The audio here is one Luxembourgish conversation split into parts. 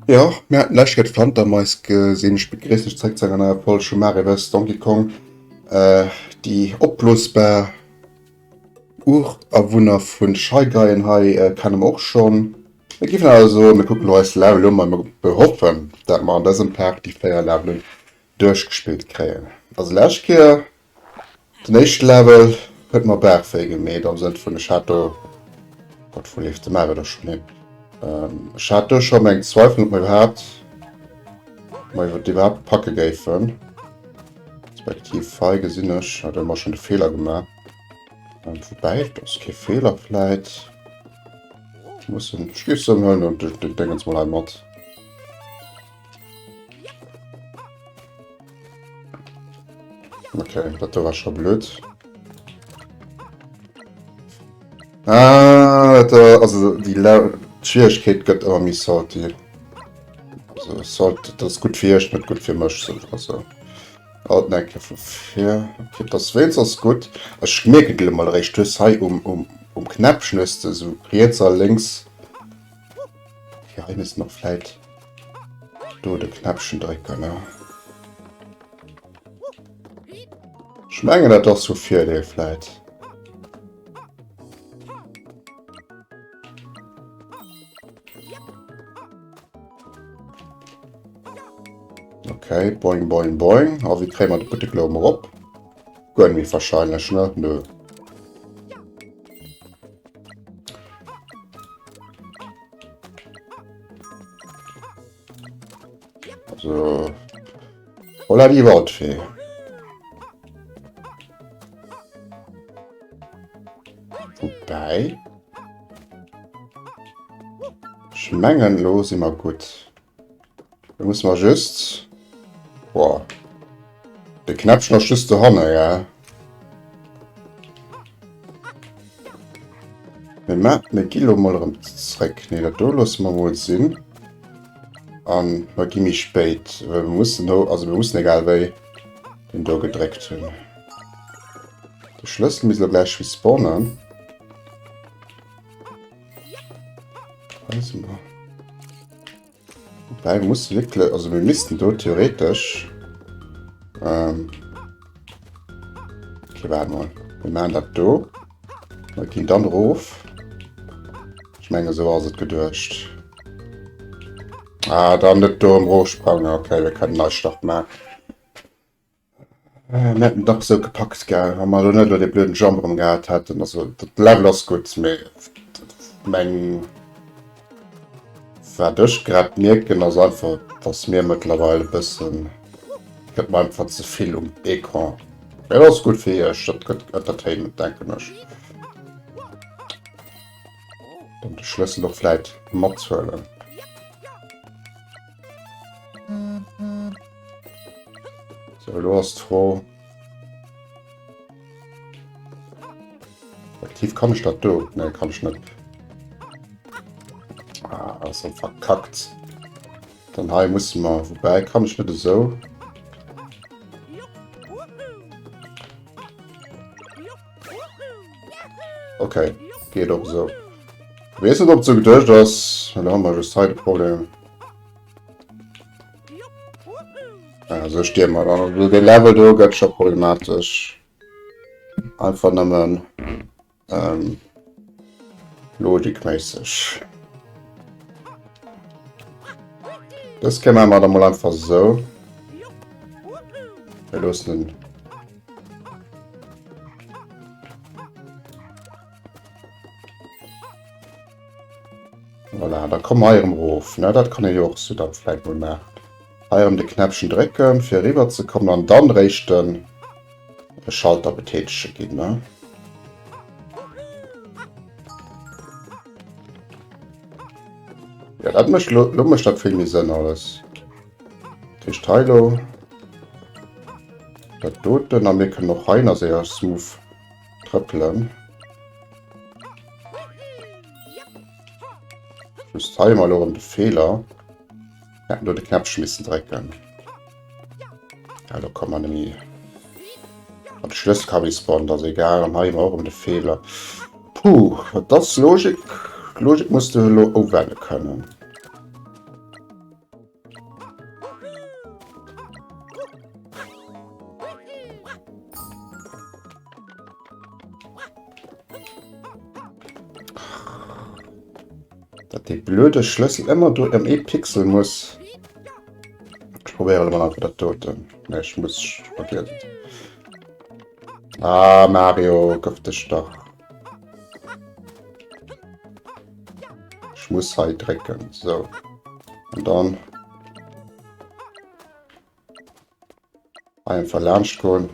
Jo, mir haten d'lescht Kéier d'Flantermais gesinn. Ech begréissen iech zréck zu enger neier Folg vu Mario vs Donkey Kong. Déi opblosbar Urawunner vu Shy Guyen hei kenne mer och schonn. Mir géifen awer soen, mir kucken elo eis Level un, a mir hoffen, dat mer an dësem Part déi 4 Levelen duerchgespillt kréien. Also lescht Kéier Den éischte Level huet mer baach wéi gemeet am Sënn vun ech hat do, Gott wou leeft de Mario da schonn hin, ech hat do scho meng Zweifelen ob mer iwwerhaapt, ob mer et iwwerhaapt packe géifen, respektiv hei gesinn ech, hat hu mer schonn de Feeler gemaach, woubäi et ass kee Feeler vläit, mussen, ech géif soen mir huelen den Déngens mol hei mat. Okay, dat do war scho blöd. Ah, dat, äh, also déi La Schwieregkeet gëtt ëmmer méi salty. Also salt, dat ass gutt fir iech, net gutt fir mech. So, also alt eng Kéier vu vir. Okay, das wéinst ass gutt. Ech mierken et elo mol eréischt, du hues hei um, um, um Knäppchen hues de sou riets a lénks Okay, hei misst noch vläit do de Knäppchen drécken, ne? Ech mengen, dat ass vu Virdeel vläit. Okay, boing, boing, boing. A wéi kréie mer de Buttek elo emol op? Guer net méi wahrscheinlech, ne? Nö. Also, holla die Waldfee. Wobei. Ech mengen, lo si mer gutt. Da musse mer just... Boah. De Knäppchen ass just dohanne, gell? Mir ma mir gi lo mol erëm zréck. Nee, dat do loosse mer mol sinn. An mer gi méi spéit, well mir mussen do, also mir mussen egal wéi den do gedréckt hunn. De Schlëssel misst lo gläich respawnen. Hei si mer. Wobei, wir mussen wirklich, also wir müssten do theoretisch, ähm, okay, warte mal, wir machen das do, wir gehen dann rauf. Ich meine, so war es gedacht. Ah, dann nicht do im Rohsprangen, okay, wir können Neustart machen. Mir hätten dach esou gepackt gell, wa mer elo net elo dee blöden Jump erëm gehat hätten. Also dat Level ass gutt, mee meng wat ech grad mierken ass einfach, dass mir mëttlerweil e bëssen, gëtt mer einfach ze vill um Ecran. Mee dat ass gutt fir iech, dat gëtt Entertainment denken ech. Dann de Schlëssel och vläit mathuelen. So, elo ass d'Fro. Aktiv kann ech dat do? Nee, kann ech net. Ah, ass so verkackt. Dann hei musse mer, wobei kann ech net esou. Okay, geet och esou. Weess net, ob et sou geduecht ass. Elo hu mer just hei de Problem. Also stierwe mer dann. Also de Level do gëtt scho problematesch. Einfach nëmmen ähm, logikméisseg. Dës Kéier maache mer da mol einfach sou. Wir loossen den Voilà, da komme mer hei erëm erof. Ne, dat kann ee jo och sou da vläicht mol maachen. Hei erëm de Knäppchen drécken, fir eriwwer ze kommen an dann réischt den Schalter betätege ginn. Ne? Ja, dat mécht lo, lo mécht dat vill méi Sënn alles. Dat heescht hei lo dat doten a mir kënnen och hei nach séier smooth trëppelen. Just hei mal erëm de Feeler. Wir hätten do de Knäppchen missen drécken. Ja, do kann man nämlich. An de Schlëssel kann respawnen, das ist egal. An hei immer och erëm de Feeler. Puh, das Logik. Logik musst du elo uwende kënnen. Dat dee blöde Schlëssel ëmmer do ëm ee Pixel muss. Ech probéiere mol einfach dat doten. Nee, ech muss vergiess et. Ah, Mario, gëff dech dach. Ech muss hei drécken. So. An dann. Einfach laanscht goen.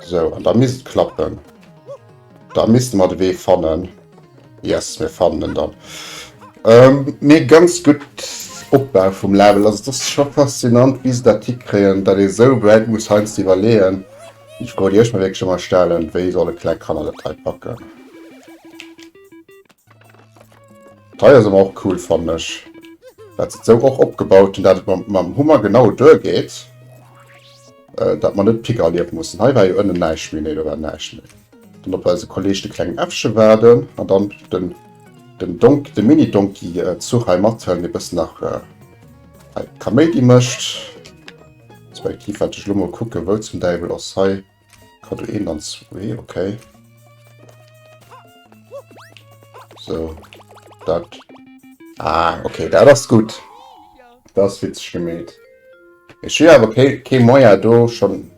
Sou, an da misst et klappen. Da misste mer de Wee fannen. Yes, mir fannen en dann. Ähm, mee ganz gutt Opbau vum Level. Also, dat ass scho faszinant, wéi se dat hikréien, datt ee sou wäit muss heiansdo iwwerleeën. Déi Fro, déi ech mer wierklech ëmmer stellen, Wéi solle kleng Kanner dat hei packen? Hei ass awer och cool fannen ech, dat se et sou och opgebaut hunn, dat et mam mam Hummer genau duer geet, dat mer net Pick erliewe mussen. Hei war jo ënnen näischt méi, nee do war näischt méi. Dann op eise Kolleg de klengen Äffche waarden an dann den den Donk de Mini Donkey Zuch hei mathëllen, dee bëssen nach hei Kaméidi mécht. Respektiv wat ech elo mol kucken, wou zum Däiwel ass hei Kado 1 an 2, okay. So, dat. Ah, okay, dat ass gutt. Dat ass witzeg gemeet. Ech hu awer kee, kee Moyen do schon,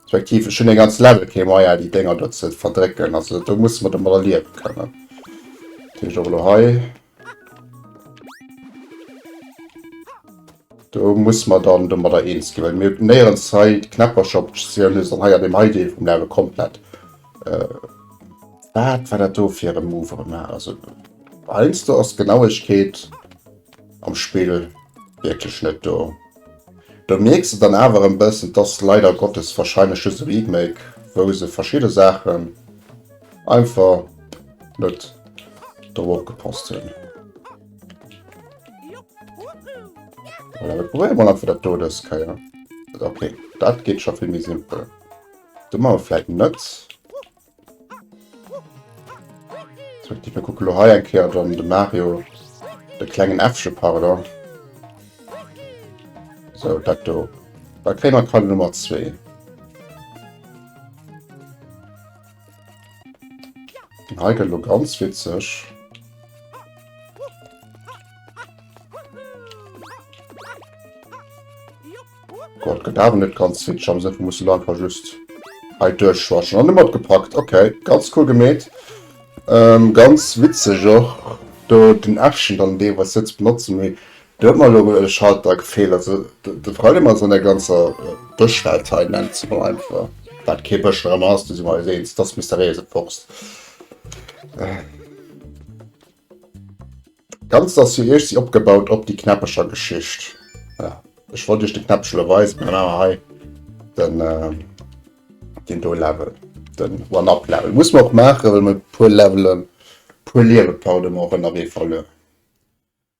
respektiv ech hunn e ganz Level kee Moyen déi Dénger do ze verdrécken. Also do musse mer domadder liewe kënnen. Dat heescht och elo hei. Do muss mer dann domadder eens ginn, well mir néierens hei d'Knäppercher-Optioun hu, sondern hei an deem hei Deel vum Level komplett. Äh, wat war dat do fir e Move erëm? Also heiansdo ass d'Genauegkeet am Spill wierklech net do. Do mierks de dann awer en bëssen, dass leider Gottes wahrscheinlech just e Remake, wou se verschidde Saachen einfach net drop opgepasst hunn. Voilà, wir probieren mal einfach dat do dës Kéier. Okay, dat geet scho vill méi simpel. Do maache mer vläit net. Respektiv mir kucke lo hei eng Kéier dann de Mario, de klengen Äffche, pardon. So, dat do. Da kréie mer Karte Nummer 2. Hei gëtt lo ganz witzeg. Gott, gëtt awer net ganz witzeg am Sënn vu musse lo einfach just hei duerchschwaschen. An mat gepackt. Okay, ganz cool gemeet. Ähm, ganz witzeg och do den Äffchen dann deelweis sou ze benotzen, mee Do huet mer elo e Schalter gefeelt. Also de Problem ass an der ganzer Bëschwelt hei, nennt se mol einfach, wat kee Bësch erëm ass, do si mer eis eens, dat ass mysteriéise Forst. Ganzt ass jo iergsi opgebaut op déi Knäppecher-Geschicht. Ja, ech wollt iech de Knäppche elo weisen, mä dann maache mer hei den, deen do Level, den One-Up-Level. Muss mer och maachen, well mer e puer Levelen, puer Liewe, pardon, och ënnerwee verluer.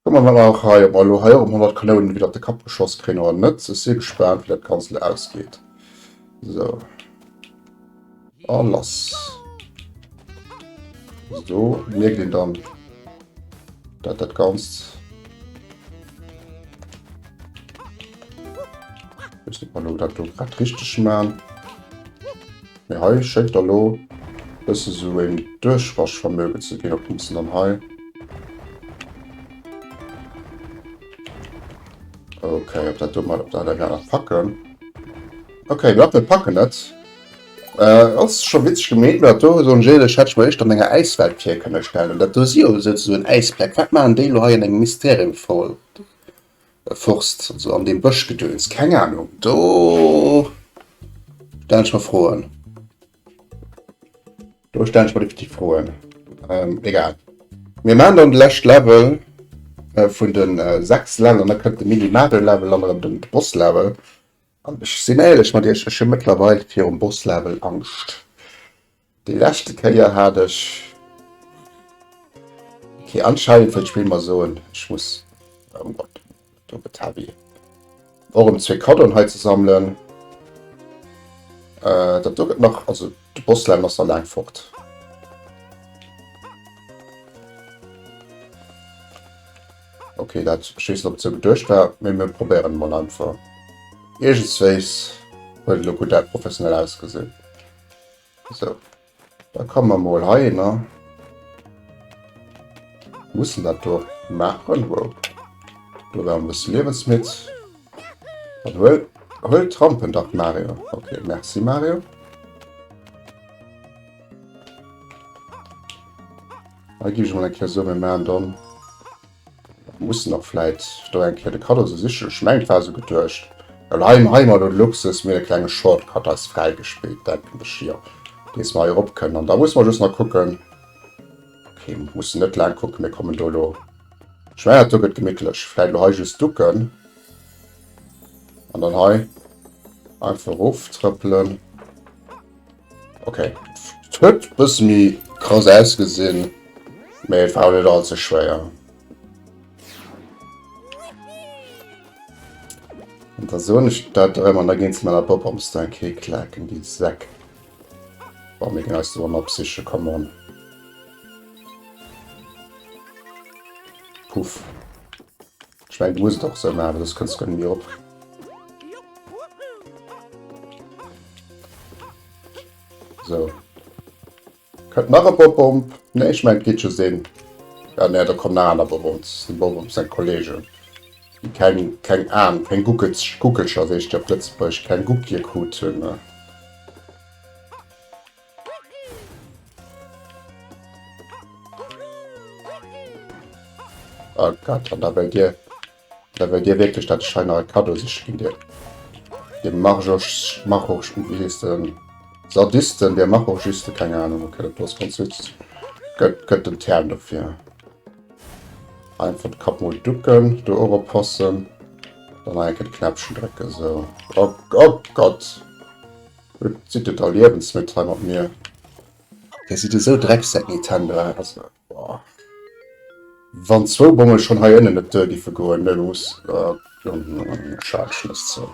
Kucke mer mol och hei, ob mer elo hei och ëm 100 Kanounen widder de Kapp geschoss kréien oder net. Ech si gespaant, wéi dat Ganzt elo ausgeet. Sou. A lass. Do mierkt een dann, dat dat Ganzt. Ech weess net, ob mer elo dat do grad richteg man. Mee hei schéngt da lo bësse sou een Duerchwaschvermögen ze ginn. Op mussen dann hei. Okay, ob dat do mal, ob dat eng aner packen. Okay, mir mir packen net. Äh, ass scho witzeg gemeet, mee dat do soen ech éierlech, hätt ech mer éischter an enger Äiswelt vir kënne stellen. Dat do si jo souzesoen Äisbleck. Wat maachen déi elo hei an engem Mysterium Forst, also an deem Bëschgedöns? Keng Ahnung, do stellen ech mer Froen. Do stellen ech mer definitiv Froen. Ähm, egal. Mir maachen dann de lescht Level äh, vun den äh, 6 Level an da kënnt de Mini-Mario-Level an erëm den Boss-Level. An ech sinn éierlech mat iech, ech hu mëttlerweil virum Boss-Level Angscht. Déi leschte Kéier hat ech. Okay, anscheinend wëllt d'Spill mer soen, ech muss. Oh Gott, do gëtt heavy. Och erëm zwee Kaddoen hei ze sammelen. Äh, dat do gëtt nach, also de Boss-Level ass nach laang fort. Okay. Okay, dat, ech weess net, ob et sou geduecht war, mee mir probéieren et mol einfach. Iergendswéis huet et elo gutt professionell ausgesinn. Sou, da komme mer mol heihinner. Mussen dat do maachen. Wow. Do war e bësse liewensmidd. Dann huel, huel d'Rampen dach, Mario. Okay, merci, Mario. Hei gi ech mol eng Kéier soen, mir maachen dann, mussen och vläit do eng Kéier de Kaddo se sichen. Ech mengen, et war esou geduecht. Well hei, hei hu mer elo de Luxus, mir hunn e klenge Shortcut eis fräigespillt, denken ech, jo, dees mer hei erop kënnen. An da musse mer just nach kucken, okay, mir mussen net laang kucken, mir kommen do elo, ech mengen, dat do gëtt gemittlech. Vläit elo hei just ducken an dann hei einfach eroftrëppelen. Okay, et huet bësse méi krass ausgesinn, mee et war och net all ze schwéier. An da soen ech dat erëm an da ginn se mer der Bob-ombs da kee klaken, déi Säck. Bon, mir ginn eis de One-Up siche, come on. Puff. Ech mengen, du muss et och esou maachen, soss kënns du guer net méi erop. So. Kënnt nach e Bob-Omb? Nee, ech mengen, et geet just een. Ja, nee, da kommen nach aner Bob-Ombs. Dem Bob-Omb seng Kollegen. Déi keng, keng Aen, keng Guckelz, Guckelcher, wéi ech déi op Lëtzebuergesch, keng Guckie krut hunn. Oh Gott, an da wëllt Dir, da wëllt Dir wierklech, dat ech hei nach e Kaddo siche ginn, Dir, Dir Marjosch, Machosch, wéi heesst den, Sadisten, Dir Machoschisten, keng Ahnung, okay, dat do ass franséisch, gëtt, gëtt den Term dofir. Einfach de Kapp mol ducken, do och oppassen, dann nach eng Kéier de Knäppchen drécken, sou. Oh, oh Gott! Sidd Dir da liewensmidd hei mat mir? Dir sidd esou Drecksäck, Nintendo, also boah. Wann zwou Bomme schonn hei ënnen net duer giffe goen, ne muss schal ech nees zou.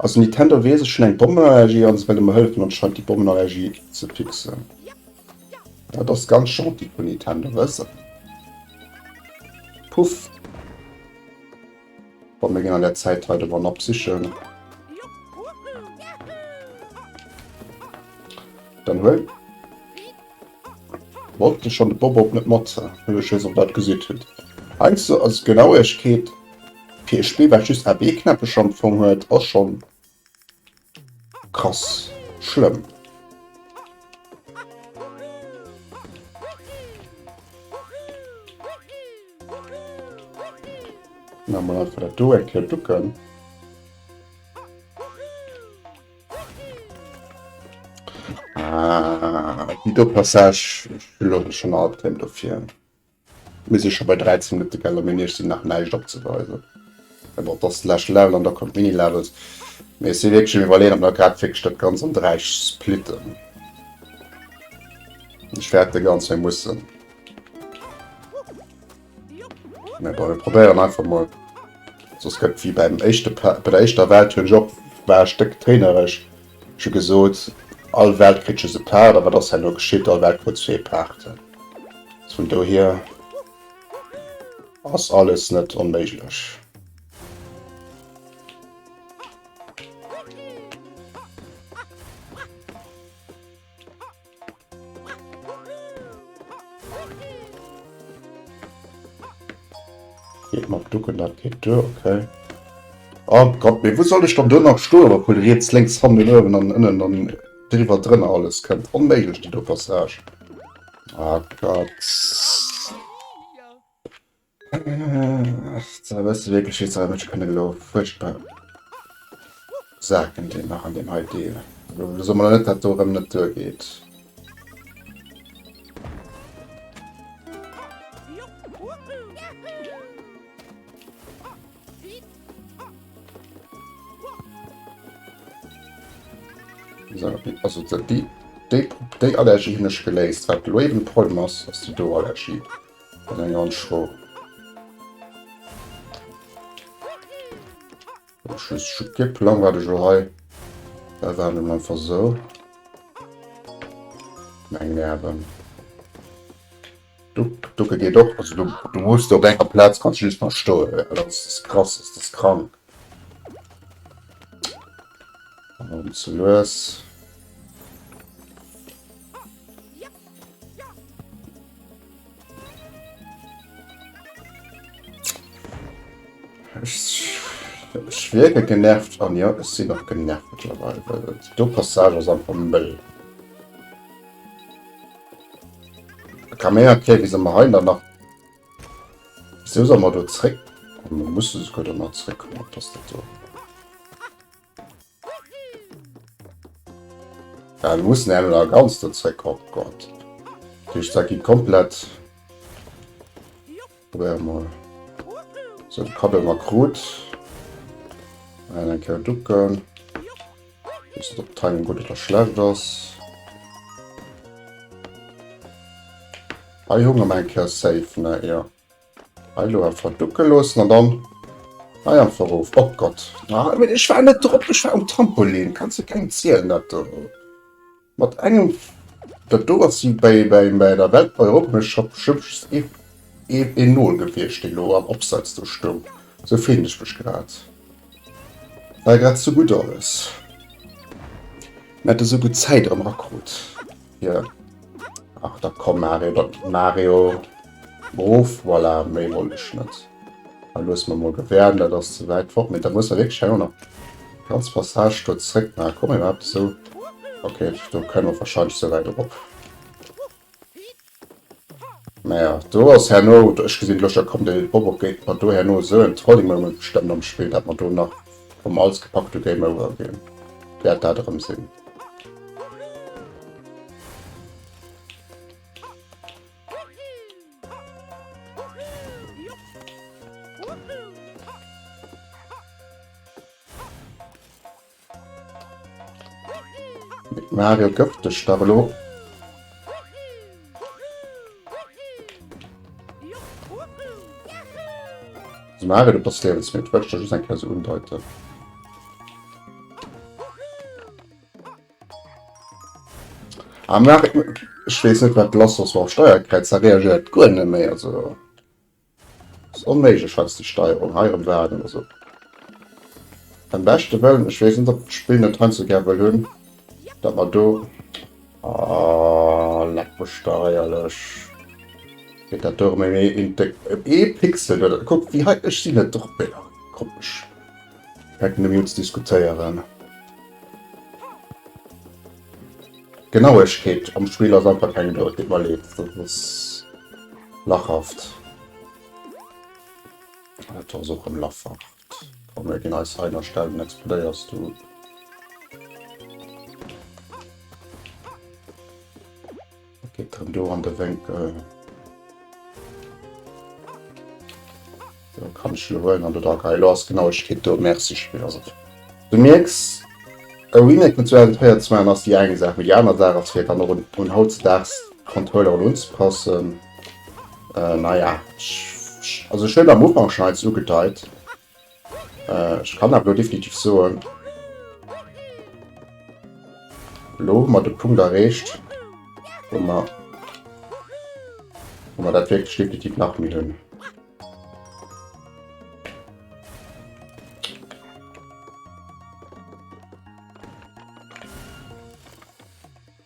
Also Nintendo weess ech hunn eng Bommenallergie an se wëlle mer hëllefen anscheinend déi Bommenallergie ze fixen. Dat ass ganz gentil vun Nintendo, wëss de. Puff. Bon, mir ginn an der Zäit hei de One-Up sichen. Dann huel. Wollt de schon de Bob-Op net mat? Ech weess ob dat gesitt hutt. Heiansdo ass Genauegkeet fir e Spill wat just AB-Knäppech am Fong huet, ass schon Krass schlëmm. Na mol einfach dat do eng Kéier ducken. Ah, déi do Passage, ech hu lo schon Albdreem dofir. Mir si scho bei 13 Minutte gell, a mir hunn iech sinn nach näischt opzeweisen. Mä bon, et ass de leschte Level an da kommen d'Mini-Levels. Mee ech si wierklech um Iwwerleeën, ob mer grad wierklech dat Ganzt an 3 splitten. Ech fäerte ganz, mir mussen. Mä bon, mir probéieren einfach mol. Soss gëtt wéi beim éischte Pa-, bei der éischter Welt hunn ech och, war ech déck tréinereg. Ech hu gesot, all Welt kritt just e Part, a wat ass herno geschitt? All Welt krut zwee Parten. Vun dohier ass alles net onméiglech. Geet mat ducken, dat geet duer, okay. Oh Gott, mee wou soll ech dann do nach stoen, obwuel riets, lénks, hannen, uewen an ënnen an driwwer drënner alles kënnt? Onméiglech déi do Passage. Oh Gott. Da wëss de wierklech, wéi ze mech kënnen elo fuerchtbar Saachen déi nach an deem hei Deel. Elo soe mer net, dat do erëm net duergeet. Also déi, déi, déi Allergie hunn ech geléist. Wat elo eben de Problem ass, ass déi do Allergie. Dat ass eng ganz schro. Ech hu kee Plang wat ech elo hei. Da waren emol einfach sou. Meng Nerven. Ducke geet och. Also du, du muss op enger Plaz kanns du just nach stoen. Dat ass krass, ass das krank. An ze lues. Ech wierke genervt an jo, ech sinn och genervt mittlerweile, well déi do Passage ass einfach mëll. Ka mir erklären, wéi se mer hei dann nach Wieso soll mer do zréck? Mir musse souguer do nach zréckkommen, wat ass dat do? Ja, wir mussen ja nach ganz do zréck. Oh Gott. Die Strecke geht komplett. Probieren wir mal. So, den Kabel mal krut. Dann kann ich ducken. Ist ob Timing gut oder schlecht ass. Hei hu mer eng Kéier safe, ne? Ja. Hei lo einfach ducke loossen an dann hei einfach erof. Oh Gott. Ah, mee ech war net drop, ech war um Trampolin. Kanns du kengem zielen dat do. Mat engem dat do ass wéi bei, bei, bei der Welt Europameeschterschaft bestimmt just ee, ee, een Nol gewiescht, dee lo am Abseits do stoung. Sou fillen ech mech grad. War grad sou gutt alles. Mir hate sou gutt Zäit erëm erakrut. Hier. Ach da komm Mario, da Mario. Rof, voilà, méi wollt ech net. Da loosse mer mol gewähren, dat ass ze wäit fort. Mee da muss mer wierklech herno nach ganz Passage do zréck maachen. Komm iwwerhaapt esou. Okay, do kënne mer wahrscheinlech sou wäit erop. Naja, do ass herno, ech gesinn elo scho kommen, de Bob géint mer do herno esou en Trolling Moment bestëmmt am Spill, dat mer do nach vum alles gepackt hu Game Over ginn. Wäert dat erëm sinn. Mario gëfteg dach elo. Also Mario, du bass liewensmidd, wëll ech der just eng Kéier sou undeuten. Ah, Mario, ech weess net wat lass ass mam Steierkräiz, dat reagéiert guer net méi, also. Ass onméiglech wat déi Steierung hei erëm war oder sou. Beim beschte Wëllen, ech weess net ob d'Spill net heiansdo gär wëll hunn, datt mer do, oh leck mech dach éierlech, geet dat do erëm ëm een déck, ëm ee Pixel do, kuck wéi hei, ech sinn net drop, mee komm ech fänken net méi un ze diskutéieren. Genauegkeet am Spill ass einfach keng do, et deet mer leed, dat ass lachhaft. Dat ass och rëm lachhaft. Komm mir ginn eis hei nach stellen, explodéiers du. Dat geet rëm do an de Wénkel. Do kann ech lo huelen an do dra geheien. Lo ass Genauegkeet do. Merci Spill. Also du mierks e Remake vun 2004 ze maachen ass déi eng Saach, mee déi aner Saach ass fir dann och un, un hautzedaags d'Controlleren unzepassen. Äh, naja, ech, also ech hunn am Ufank schon eins ugedeit. Ech kann awer elo definitiv soen, elo hu mer de Punkt erreecht, wou mer, wou mer dat wierklech definitiv nach méi hunn.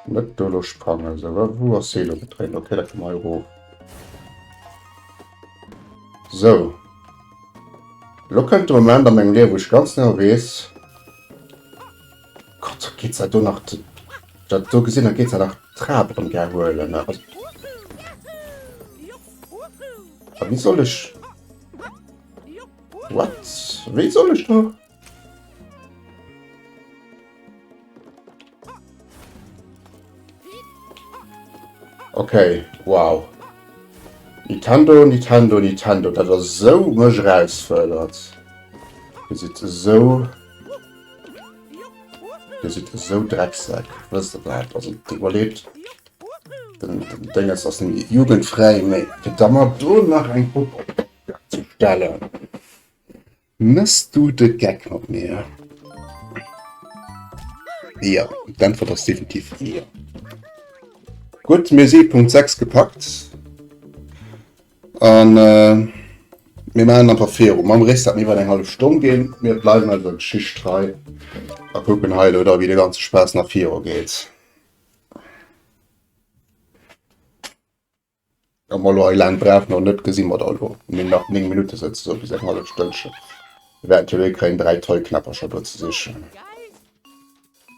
Net do elo sprangen, sou. Wou ass hie elo gedréint? Okay, da komme mer hei erof. Sou. Elo kënnt de Moment a mengem Liewen, wou ech ganz genau weess, Gott, da geet se do nach, dat do gesinn, da geet se nach d'Trap erëm gär huelen. Also, a wéi soll ech, what? Wéi soll ech do? Okay, wow. Nintendo, Nintendo, Nintendo, dat ass esou mech erausfuerdert. Dir sidd esou... Dir sidd esou Drecksäck, wësst der dat? Also, iwwerleet, den, den Dénges ass net méi jugendfräi, mee fir da mer do nach eng Pupp op ze stellen. Mëss du de Geck mat mir? Jo, d'Äntwert ass definitiv jo. Gutt, mir si Punkt 6 gepackt. An mir maachen einfach viru mam Reset mir iwwer eng hallef Stonn ginn. Mir bleiwen eiser Geschicht trei a kucken hei elo da wéi de ganze Spaass nach viru geet. Ob mer elo hei laang brauchen oder net, gesi mer da elo. Mir hunn nach 9 Minutte souzesoen bis eng hallef Stënnchen. Mir wäerten jo eh kréien 3 Toy-Knäppercher do ze sichen.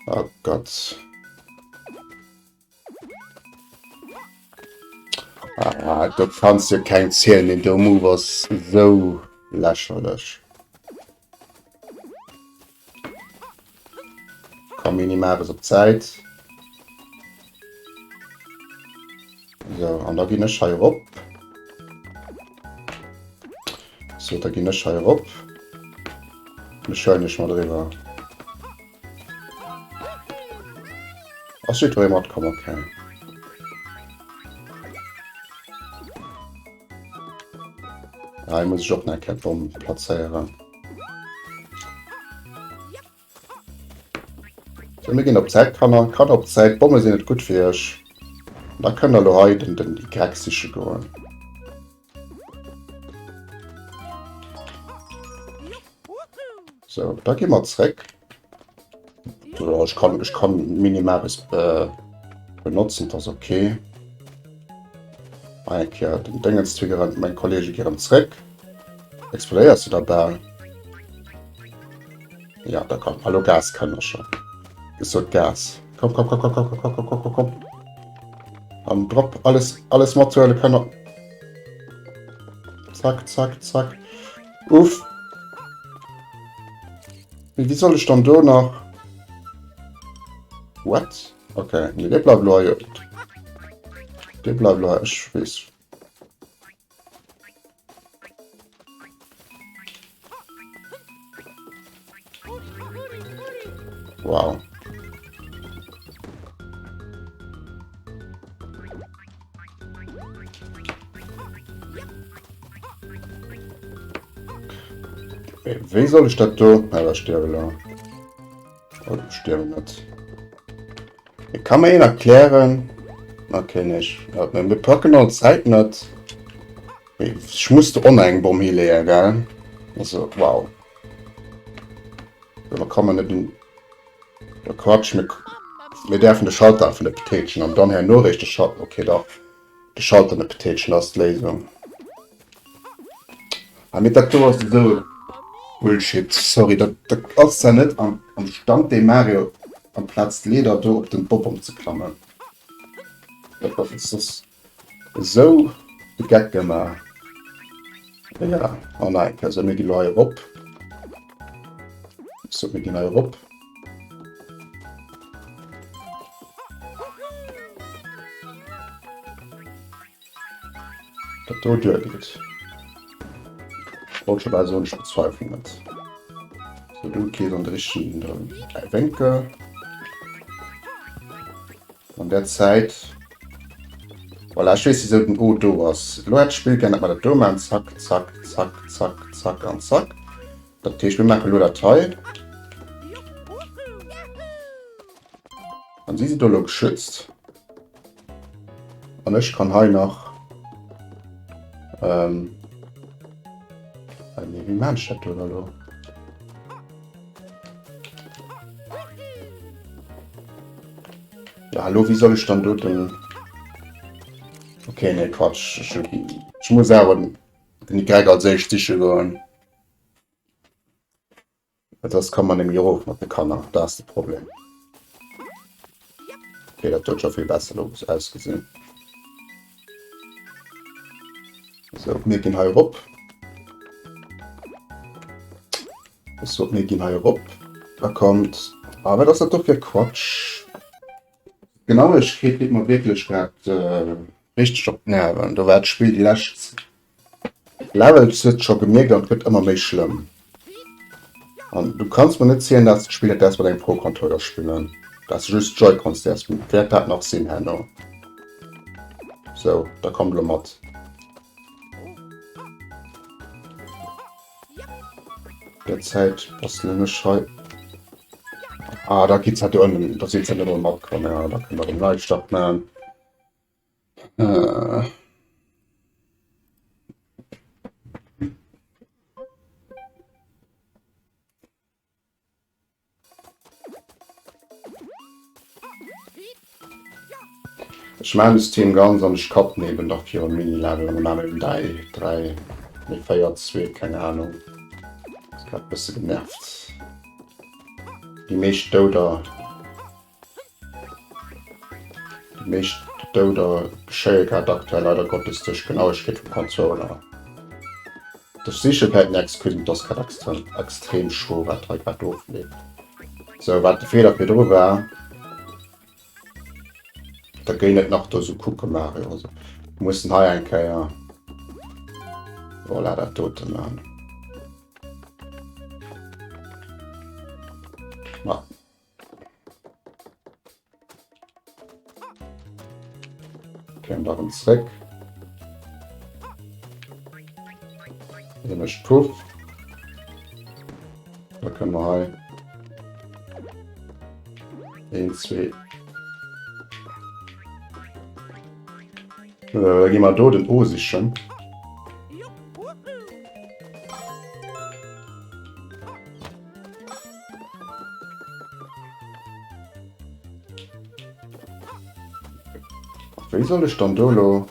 Oh Gott. Ah, do kanns du keng zielen, den do Move ass sou lächerlech. Komm, Minimaris op Zäit. So, an da ginn ech hei erop. So, da ginn ech hei erop. Ech huelen ech mat eriwwer. Ass jiddweree matkomm? Okay. Hei muss ech och nach eng Kéier d'Bomm plazéieren. So, mir ginn op d'Säit, Kanner. Kanner op d'Säit. D'Bomme sinn net gutt fir iech. Da kënnt der elo hei den, den Y siche goen. So, da gi mer zréck. So, ech kann, ech kann Minimaris äh, benotzen, das okay. Eng Kéier den Dingens triggeren, mein Kollege gi erëm zréck. Explodéiers du da bal? Ja, da komm. Hallo Gas kann schon. Ist so Gas. Komm, komm, komm, komm, komm, komm, komm, komm, komm, komm. An drop alles, alles mathuele können. Zack, zack, zack. Uff. Wie soll ich dann do nach? What? Okay, nee, der bleibt lo. Der bleibt lo. Ich weiß. Wow. Wéi soll ech dat do? Ah, da stierwe lo. Oh, stierwe net. Ich kann mir een erklären. Okay, nicht. Ja, wir packen all Zeit net. Ich muss do och eng Bomm hileeën, gell? Also, wow. Da kann man net den... Der Quatsch, mir, mir därfen de Schalter einfach net betätigen an dann herno réischt de Schalter. Okay, dach. De Schalter net betätigen ass d'Léisung. Ah, mee dat do ass esou Bullshit. Sorry, dat, dat ass ja net am, am Stand dee Mario amplaz d'Leeder do op den Bob-omb ze klammen. Dat ass, ass esou de Geck gemaach. Ja, oh nein, also mir ginn elo hei erop. So, mir ginn hei erop. Dat do duer geet. Wollt scho bal soen, ech bezweifelen et. So, du gees an de richtegen Wénkel. An der Zäit. Voilà, ech weess wisou den O do ass. Elo hätt d'Spill gär, datt mer dat do maachen. Zack, zack, zack, zack, zack an zack. Dat heescht, mir maachen elo dat hei. An si si do elo geschützt. An ech kann hei nach... Ähm, äh, nee, wéi maan ech dat do elo? Ja, hallo, wéi soll ech dann do den... Okay, nee, Quatsch. Ech, ech muss awer den, den Y als éischt siche goen. Well soss komme mer nämlech erof mat de Kanner. Dat ass de Problem. Okay, dat huet scho vill besser elo ausgesinn. So, mir ginn hei erop. So, mir ginn hei erop. Da kommt... Ah, wat ass dat do fir Quatsch? D'Genauegkeet geet mer wierklech grad äh, richteg op d'Nerven. Do war d'Spill déi lescht Levels huet scho gemierkt an et gëtt ëmmer méi schlëmm. An du kanns mer net zielen, dass d'Spill net däerfs mat engem Pro-Controller spillen, dass du just Joy-Cons däerfs. Wäert dat nach sinn herno? Sou, da kommt elo mat. Der Zäit bastelen ech hei. Ah, da geht's halt do ënnen, da sinn se net matkomm. Ja, da kënne mer den Neistart maachen. Äh. Ech maachen dës Team ganz an ech cutten eben da virum Mini-Level an da maache mir eben 3, 3, nee 4, 2, keng Ahnung. Ass grad e bësse genervt. Déi meescht Douder, déi meescht Douder geschéie grad aktuell leider Gottes duerch Genauegkeet vum Controller. Ech siche vläit eng Excuse, mee et ass grad extrem, extrem schro wat hei grad ofleeft. Sou, wat de Feeler virdru war. Da géing et nach do sou kucke Mario. Also, mir mussen hei eng Kéier voilà, dat dote man. Ma. Okay, an da rëm zréck. Hie mécht Puff. Da kënne mer hei. Een, zwee. Äh, da gi mer do den O sichen. Wéi soll ech dann do lo?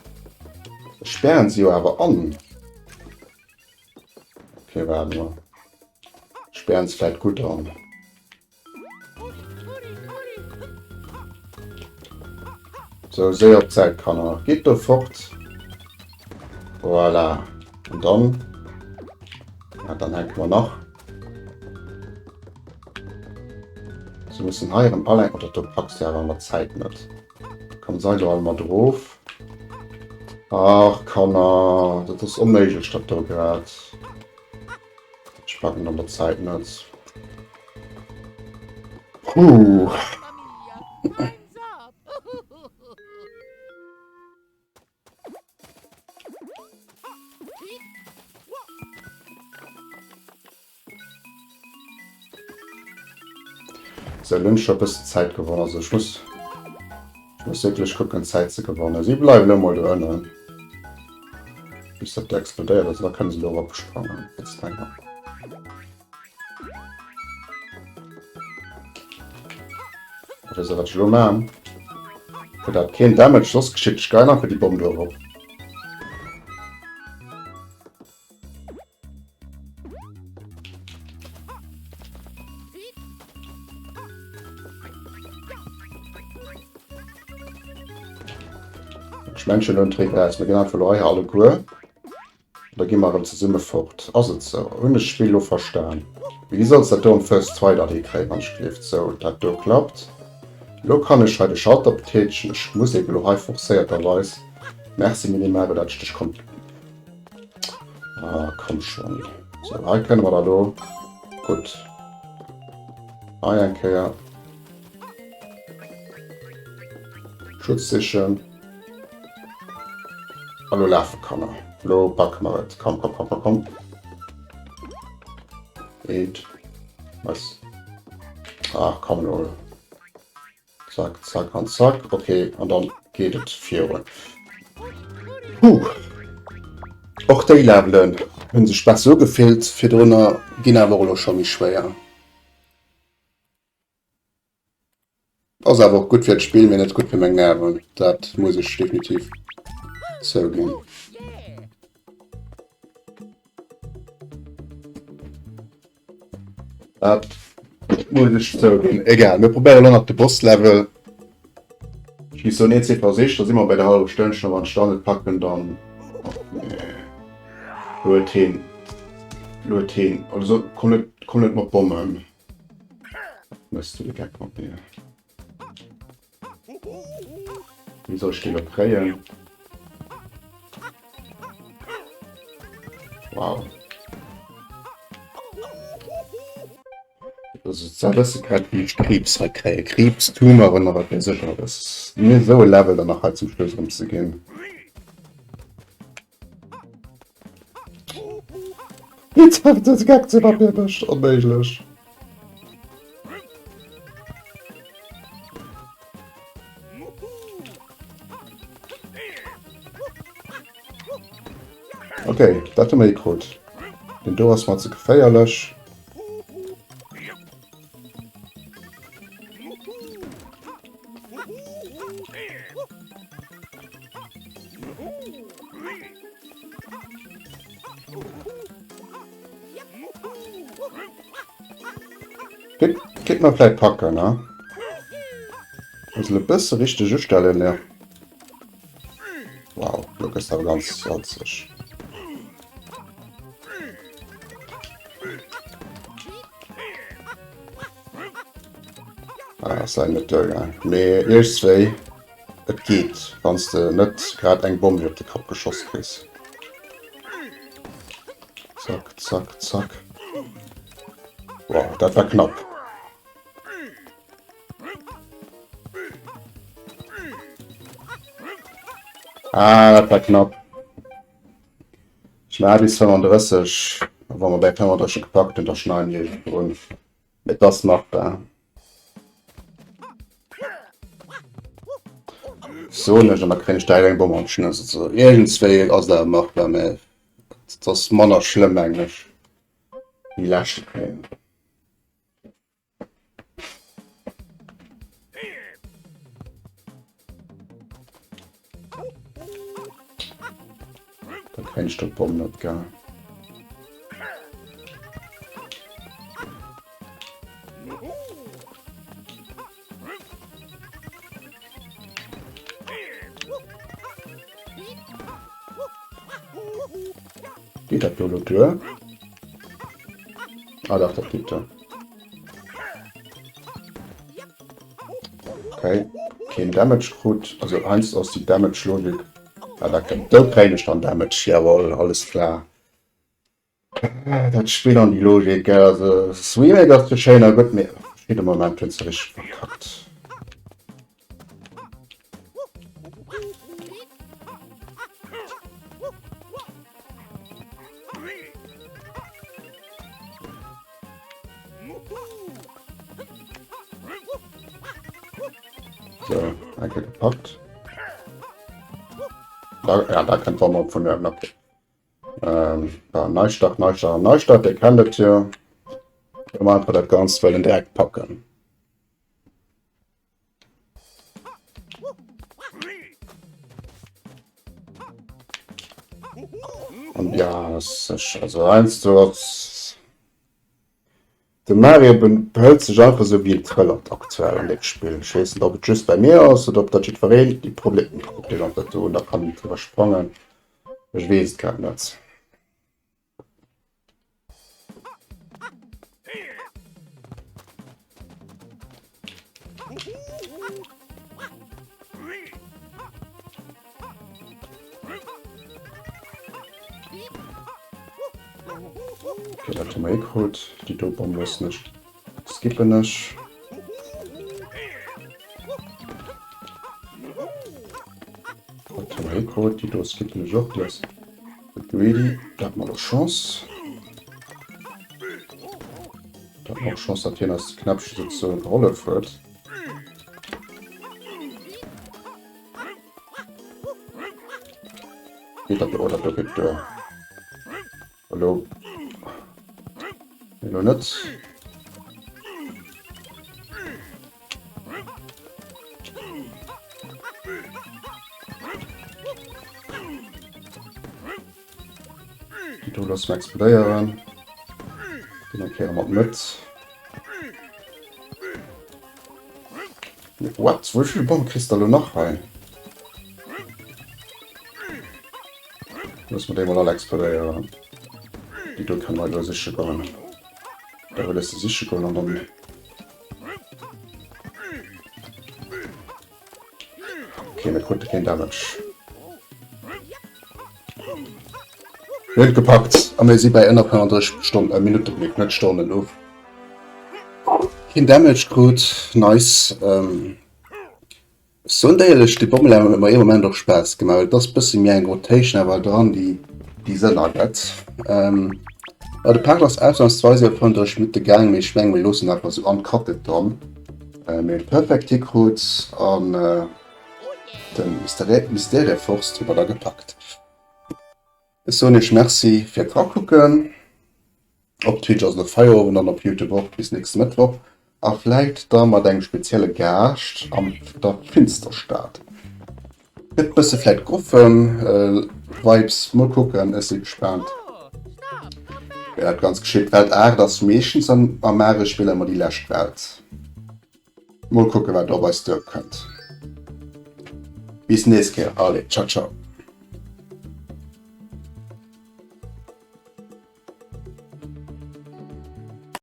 Ech spären se jo awer an. Okay, waart mol. Spären se vläit gutt an. So, séier op d'Säit, Kanner. Gitt do fort. Voilà. An dann... Ja, dann hänke mer nach. Se mussen hei erëm all eng... Oder do packs de awer mat Zäit net. Komm, sei do all mat erof. Ach, Kanner, dat ass onméiglech, dat do grad. Ech packen an der Zäit net. Puh. Sou, elo hunn ech scho e bëssen Zäit gewonnen. Also ech muss, ech muss wierklech kucken Zäit ze gewannen. Si bleiwen elo mol do ënnen, bis dat do explodéiert. Also da kënne se elo eropsprangen, jetzt länger. Weess der wat ech elo maan? Fir dat keen Damage soss geschitt, ech geien einfach déi Bomm do erop. Ech mengen elo en Trick aus. Mir ginn einfach elo hei alleguer. Da gi mer erëm zesumme fort. Ass et sou? Hunn ech d'Spill elo verstan? Wéi solls dat do am First Try dat hikréien, wann ech gleeft? Sou, dat do klappt. Elo kann ech hei de Schalter betätegen. Ech muss eben elo hei forcéierterweis. Merci Minimario, dat ech dech konnt. Ah, komm schon. Sou, hei kënne mer da lo. Gutt. Hei eng Kéier. Schutz sichen. A lo lafe Kanner. Lo packe mer et. Komm, komm, komm, komm, komm. Eent. Was? Ach, komm lo. Zack, zack an zack. Okay, an dann geet et virun. Huh. Och déi Levelen hunn sech besser ugefillt virdrunner, ginn awer och elo scho méi schwéier. Ass awer och gutt fir d'Spill, mee net gutt fir meng Nerven, dat muss ech definitiv zouginn. Dat muss ech zouginn. Egal, mir probéiere lo nach de Boss-Level. Ech géif soen, een, zwee Versich, da si mer bei der hallwer Stënnchen a wann ech dann net packen, dann. Nee. Lo huet heen. Lo huet heen. Also komm net, komm net mat Bommen. Mëss du de Geck mat mir? Wéi soll ech déi lo kréien? Wow. Also da wësse grad wéi ech Kriibs hei kréie. Kriibs, Tumeuren a wat weess ech alles. Mir esou e Level dann nach hei zum Schluss erëm ze ginn. Jetzt hat das Geck zu mir mécht onméiglech. Okay, dat hu mir gekrut. Den do ass mer ze geféierlech. kéint mer vläit packen, ne? Muss e bësse richteg ustellen, ne? Wow, lo gëss awer ganz salzeg. Ah, ass leider net duergaang. Mee iergendswéi, et geet, wann s de net grad eng Bomm iwwer de Kapp geschoss kriss. Zack, zack, zack. Wow, dat war knapp. Ah, dat war knapp. Ich war bis 35, wann wir bei 35 gepackt und da schneiden wir un. Et ass machbar. So net an da kréien ech direkt eng Bomm an d'Schnëss. Also iergendswéi ass dat machbar, mä et ass manner schlëmm mengen ech wéi leschte Kéier. Da kréien ech d'Bomm net, gell? Geet dat do elo duer? Ah dach, dat geet duer. Okay, keen Damage krut. Also heiansdo ass déi Damage-Logik. Ah, da, do kréien ech dann Damage. Jawohl, alles klar. Dat Spill an déi Logik, gell, also das Remake ass zwar schéin a gutt, mee verschidde Momenter hunn se richteg verkackt. So, eng Kéier gepackt. Da, ja, da kënnt d'Wammer vun uewen, okay. Ähm, ja, Neustart, Neustart, Neustart, Dir kennt et jo. Ëmmer einfach dat Ganzt wëllen direkt packen. Und ja, das ist also eins, du hast De Mario behëlt sech einfach esou wéi en Trëllert aktuell an deem Spill. Ech weess net ob et just bei mir ass oder ob dat jiddwereen déi Problemer huet. Deen dat do da kann driwwer sprangen. Ech weess et grad net. Okay, dat hu mer eh krut. Déi do Bomm loossen ech, skippen ech. Dat hu mer eh krut. Déi do skippen ech och. Déi ass greedy. Da hat mer elo Chance. Da hat mer och Chance, datt hien eis de Knäppche souzesoen gehollef huet. Geet dat do? Oh, dat do geet duer. Hallo. Elo net. Déi do loosse mer explodéieren. Déi markéiere mer net. What? Wéi vill Bomme kriss de elo nach hei? Loosse mer déi mol all explodéieren. Déi do kënne mer elo siche goen. Da wëll ech se siche goen an dann... Okay, mir krute keen Damage. Mir hunn et gepackt a mir si bei ënner 35 Stonnen, äh, Minutte bliwwen, net Stonnen. Uff. Keen Damage krut, nice. Ähm, ech soen der éierlech, déi Bommeleeër huet mer ee Moment och Spaass gemaach, well et ass bësse méi eng Rotation awer dran, déi déi Sënn ergëtt. Ähm, ja, de Part ass ausnahmsweise op 35 Minutte gaang, mee ech menge mir loossen einfach esou uncut dran. Äh, mir hunn perfekt hikrut an äh, den Mysterienforst hu mer da gepackt. Ech soen iech Merci fir d'Rakucken. Op Twitch ass elo Feierowend an op Youtube och. Bis nächste Mëttwoch a vläit da mat engem spezielle Gaascht an der Finsterstad. Gëtt bësse vläit Gotham Vibes, mol kucken, ech si gespaant. Wéi dat ganz geschitt. Welt 8 ass meeschtens am am Mario-Spill ëmmer déi lescht Welt. Mol kucken, wat do op eis duerkënnt. Bis nächst Kéier. Allez, ciao, ciao.